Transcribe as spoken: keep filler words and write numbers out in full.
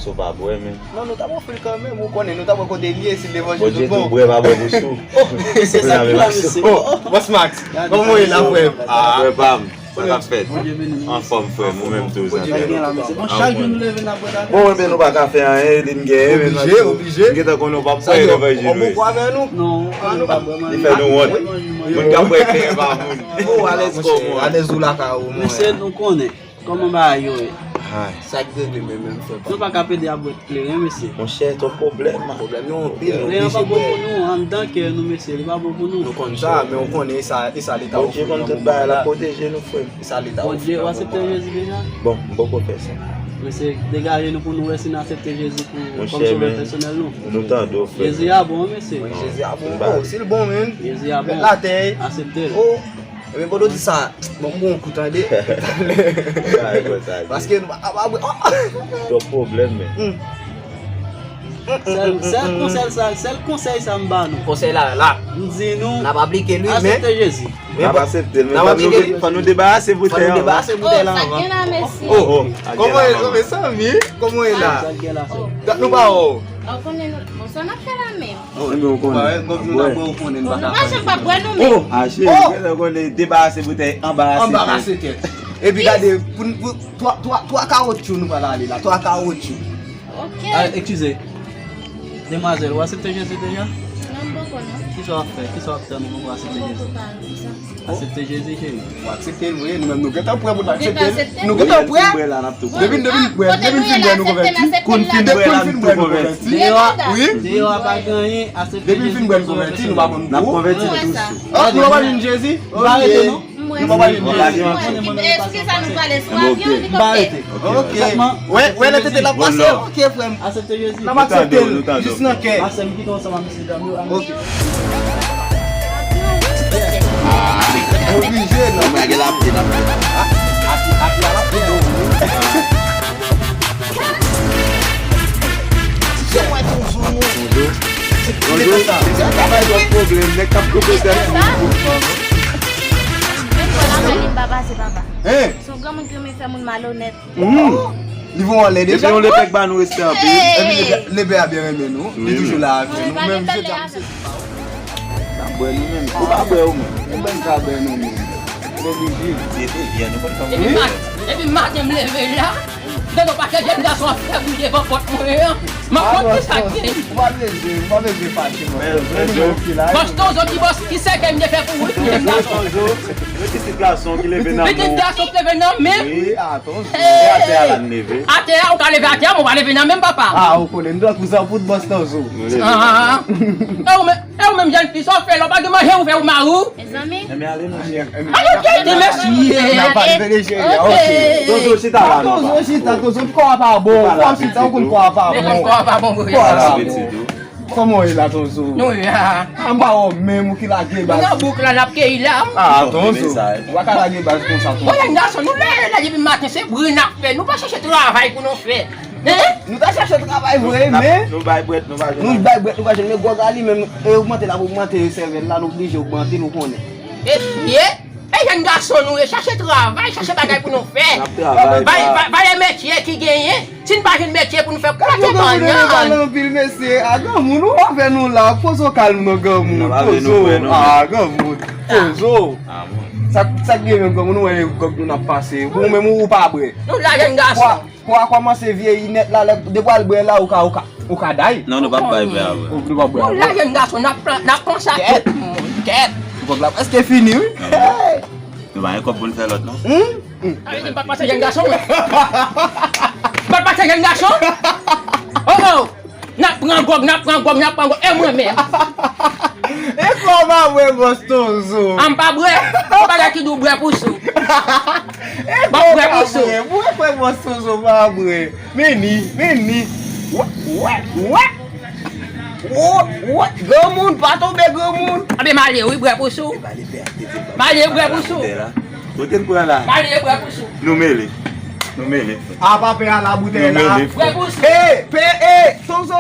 Ou pa bwè, men. Non, nou t ap ofri l kanmenm, ou konnen, nou t ap wè kote l ye, si l te manje tout bon. Bondye tou bwè, pa bwè pou sou. Oh, mesye, sa ki la, mesye. Oh, Boss Max, kòman w ye la, frè m? Ah, frè pa m, sa k ap fèt? Anfòm, frè m, ou menm tou, sa fè. Bon, chak jou nou leve, n ap bwè kafe. Bon, men nou pa ka fè anyen, li n genyen, men oblije, oblije. M gentan konnen w p ap bwè devan je nou. Ou bwè avè nou? Non, nou pa bwè, man. Li fè nou wont. Moun k ap bwè kenyen pa moun. Oh, alèz kòman? Alèz ou lakay ou, mon. Mesye, nou konnen. Kòman bagay yo ye? Sa k regle men menm fè pa. Nou pa ka plede ap bwè kleren, mesye. Monchè, twòp pwoblèm. Pwoblèm yo anpil, nou oblije bwè. Kleren pa bon pou nou, anndan kè nou, mesye, li pa bon pou nou. Nou konn sa, men ou konnen e sa, e sa Leta ofri nou nan moman la. Bondye konn tout bagay, l ap pwoteje nou, frè m. E sa Leta ofri nan moman la. Bondye, ou aksepte Jezi deja? Bon, m poko fè sa. Mesye, degaje nou pou nou wè si n aksepte Jezi pou, kòm sovè pèsonèl nou. Nou tande w, frè m. Jezi a bon, mesye. Wi, Jezi a bon. Oh, si l bon, men. Jezi a bon. Latè. Aksepte l. Oh. Ebyen, pandan w di sa, bon, m gon kou tande. Paske nou pa kapab. Twòp pwoblèm, men. Sèl, sèl konsèy sa, sèl konsèy sa m ba nou. Konsèy la, la. M di nou, n ap aplike li, men aksepte Jezi. N ap aksepte l, men fò nou, fò nou debarase boutèy la anvan. Oh, sa gen la, mesye. Oh, oh, kòman w ye, mezanmi? Kòman w ye la? Dat nou pa wè w. Ou konnen nou, bon, sa n ap fè la menm. Oh, ebyen, ou konnen. Gòg nou n ap bwè, ou konnen, n pa ka fè. Nou pa janm pa bwè nou menm. Oh, ache, ou gentan konnen, debarase boutèy, anbarase tèt. Anbarase tèt. Epi gade, pou, pou twa, twa, twa kawotchou nou pral ale la, twa kawotchou. Ok. Ah, eskize. Demwazèl, ou aksepte Jezi deja? Non, m poko, non. Kisa w ap fè? Kisa w ap tann ou poko aksepte Jezi? Aksepte Jezi, cheri. Ou aksepte l vre, nou menm nou gentan prè pou n aksepte l. Nou gentan prè. Depi, depi n bwè, depi n fin bwè nou konvèti. Kou n fin bwè la nou tou konvèti. Deyò a, wi. Deyò a pa gen anyen, aksepte Jezi. Depi n fin bwè nou konvèti, nou pa konn tou. N ap konvèti tou. Ah, nou pa jwenn Jezi? Nou pa rete non. Nou pa jwenn Jezi. Eskize sa nou prale sou avyon, li konte. Ok. Wè, wè, lè tete la pase, ok, frè m. Aksepte Jezi. N ap aksepte l jis nan kè. Pase m kite ansanm ak mesye dam yo. Ok. Oblije, non. Bagay la pye, la pye. Api, api, la pye, non. Yo, wè, bonjou. Bonjou. Bonjou. Sa bay lòt pwoblèm, nèg k ap koupe tèt. Menm bò lakay li m pa pase, papa. Hein? Se yon granmoun ki renmen fè moun malonèt. Hmm. Li voye anlè deja. Epi yon lepèk ba nou respè anpil. Epi lepè, lepè a byen renmen nou. Li toujou la avè nou. Menm jodi a, misye. N ap bwè nou menm. Ou pa bwè ou menm. Ou menm ka bwè nou menm. Ou oblije. Epi maten, epi maten m leve la. Gade yon pakèt jèn gason ap fè bri devan pòt mwen an. M ap konn kisa k gen. Ou pa bezwen, ou pa bezwen fache, Bòs Tonzo, ki bòs, ki sèkèy m te fè pou ou, pitit gason. Pitit gason ki leve nan men. Pitit gason ki leve nan men. Wi, a Tonzo. E atè a la n leve. Atè a, ou ka leve atè a, men ou pa leve nan men m, papa. Ah, ou konnen, m tankou zanpoud Bòs Tonzo. E ou menm, e ou menm jèn fi, sa w fè la, ou pa gen manje, ou fè ou mari w. Mezanmi. Enben ale monchè. Ayo, kite mesye. N ap pale de cheri a, ok. Tonzo chita la non. Tonzo chita, Tonzo, kò a pa bon. Kò a chita, ou konn kò a pa bon. Kò a pa bon, wi. Kò a pa bon. Kòman w ye la, Tonzo? Nou la. A m pa wè w menm, ou ki lage baz. Nou nan bouk la, n ap keyi la. Ah, Tonzo. Ou pa ka lage baz konsa, Tonzo. Bon, jèn gason, nou la, la depi maten, se bri n ap fè. Nou pa chèche travay pou nou fè. Hein? Nou ta chèche travay vre, men nou bay brèt, nou pa jwenn. Nou bay brèt, nou pa jwenn. Men gwòg la li menm, e ogmante l ap ogmante sèvèl la, nou oblije ogmante, nou konnen. Mesye, e jèn gason nou ye, chache travay, chache bagay pou nou fè. N ap travay. Bay, bay, bay metye ki genyen. Si n pa jwenn metye pou nou fè, kote manyen? Gade granmoun yo pale anpil, mesye. A granmoun, ou avè nou la, poze w kalm non granmoun. Poze w. A granmoun, poze w. Sa, sa k gen menm granmoun, ou wè gwòg nou n ap pase. Ou menm ou pa bwè. Nou la jèn gason. Kò a kòmanse vyeyi nèt la, lè, depi w al bwè la, ou ka, ou ka, ou ka day. Non, nou p ap bay bwè a, bwè. Ou, nou p ap bwè a. Nou la jèn gason, n ap pran, n ap pran sa tout moun. Kèt. Gwòg la prèske fini, wi. Nou pa gen kòb pou n fè lòt, non. Hmm? Sa vle di m pa t pase jèn gason, wi. M pa t pase jèn gason. Oh, oh. N ap pran gwòg, n ap pran gwòg, n ap pran gwòg. E mwen menm? E kò w pa bwè, Bòs Tonzo? A m pa bwè? Yon bagay ki di w bwè pou sou. E kò w pa bwè? Bwè pou sou. Bwè, bwè, Bòs Tonzo pa bwè. Men ni, men ni. Wè, wè, wè. Wè, wè. Granmoun, pa tonbe, granmoun. Anben m ale wi, bwè pou sou. M ale bwè pou sou. Kote n pran la? M ale bwè pou sou. Nou mele. Nou mele. A pa pè a la boutèy la. Nou mele. Bwè pou sou. E, pè, e, Tonzo.